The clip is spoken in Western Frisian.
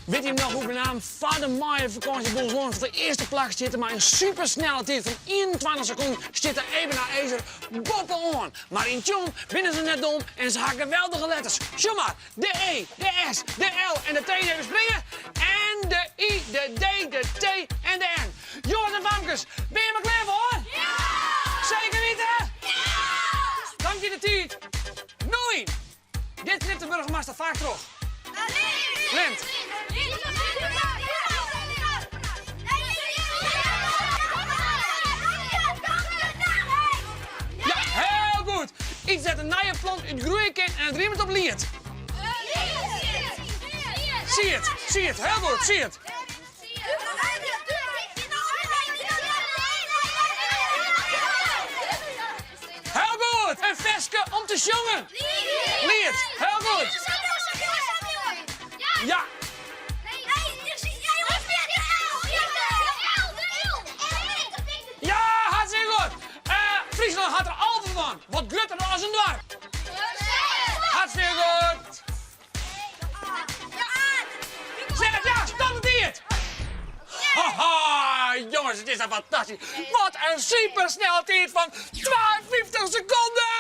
Wit jim noch hoe Menaam foar de maaiefakânsje by ons lâns op de earste plak stjitte mei in supersnelle tiid fan 21 sekonden stiet de Eben Haëzer boppe-oan. Mar yn Tsjom binne se net dom en se ha geweldige letters. Sjoch mar, de E, de S, de L en de T even springe en de I, de D, de T en de N. Jonges en famkes, binne jim der klear foar? Ja! Seker witte? Ja! Dan giet de tiid no yn! Dit knipt de burgemaster faak troch. Lint. Ja, heel goed. Iets dêr't in nije plant út groeie kin en it rimet op liet. Sied, sied, heel goed, sied. Heel goed! In ferske om te sjongen! Liet! Heel goed! Ja! Ja, hartstikke goed! Fryslân hat der 11 fan. Wat grutter as in doarp. Hartstikke goed! Zeg ja, stop de tiid! Haha, jongens, it is dan fantastysk. Wat in supersnelle tiid fan 52 sekonden!